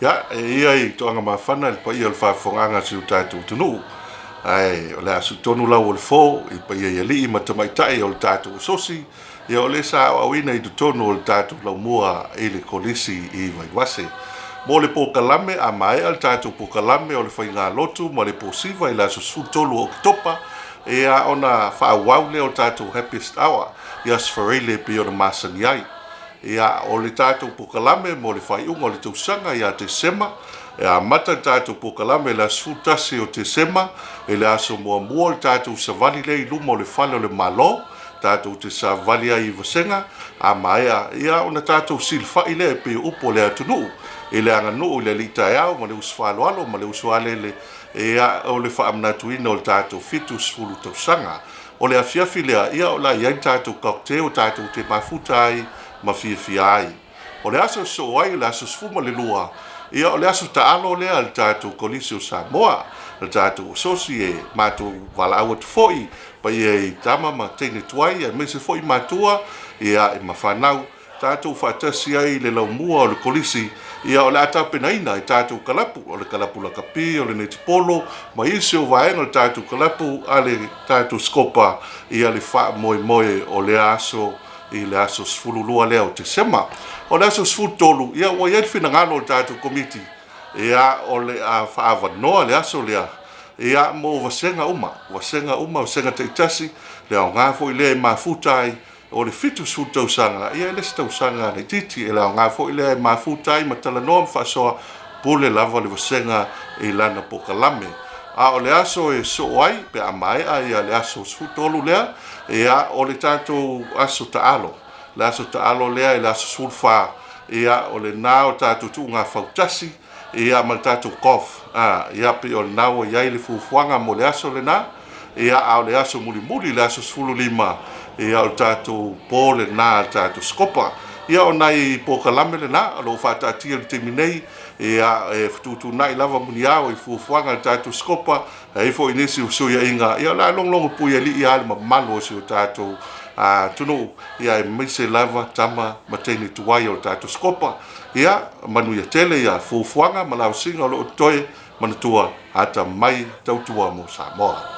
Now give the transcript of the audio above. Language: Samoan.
Ia, e ia i Toaga Mafana le paia o le faafofogaaga a si o tatou atunuu. Ae o le a suitonu lau o le fo i paia i alii ma tamaitai o le tatou asosi, ia o lea sa aoaoina i totonu o le tatou laumua i le Kolisi i Vaivase. Mo le polokalame, a maea le tatou polokalame o le faigalotu ma le posiva i le aso 13 o Oketopa, ia ona faaauau lea o le tatou Happiest Hour i Aso Faraile e pei ona masani ai. Ia, o le tatou polokalame mo le faaiuga o le tausaga ia Tesema, e amata le tatou polokalame i le aso 11 o Tesema, i le aso muamua o le tatou savali lea i luma o le Fale o le Malo, tatou te savali ai i Vasega, a maea, ia ona tatou silafai lea e pei o upu a le atunuu, i le aganuu i le alii taeao ma le uso faaaloalo ma le uso alele, ia, o le faamanatuina o le tatou 70 tausaga. O le afiafi lea, ia o le a i ai le tatou cocktail tatou te mafuta ai ma fiafia ai. O le aso e sosoo ai, o le aso 12, ia o le aso taalo lea a le tatou Kolisi o Samoa, le tatou asosi e matou valaau atu foi paia i tama ma teine tuai aemaise foi matua ia ma fanau tatou faatasi ai i le laumua o le Kolisi, ia o le a tapenaina e tatou kalapu, o le kalapu lakapi, o le netipolo, ma isi o vaega o le tatou kalapu a le tatou Sikopa, ia le faamoemoe o lea aso i le aso 12 lea o Tesema. O le aso 13, ia ua i ai le finagalo o le tatou Komiti, ia o le a faaavanoa le aso lea, ia mo vasega uma, vasega uma, vasega taitasi, le aoga foi lea e mafuta ai O le 70 tausaga, ia e le se tausaga laitiiti, e le aoga foi lea e mafuta ai ma talanoa ma faasoa, pule lava le vasega i lana polokalame. A o le aso e soo ai, pe a maea ia le aso 13 lea, ia o le tatou aso taalo, le aso taalo lea i le aso 14, ia o lena o tatou tuuga fautasi, ia ma le tatou golf, a, ia pei o lena ua i ai le fuafuaga mo le aso lena, ia a o le aso mulimuli, le aso 15, ia o le tatou po lena a le tatou Sikopa. Ia o nai polokalame lena o lo o faataatia i le taimi nei, ia e fetuutuunai lava muniao i fuafuaga a le tatou Sikopa, e i ai foi nisi o fesuiaiga, ia o le a logologo puialii lava le mamalu o si o tatou atunuu, ia aemaise lava tama ma teine tuai o le tatou Sikopa. Ia manuia tele ia fuafuaga ma lavasiga o lo o totoe manatua atamai tautua mo Samoa.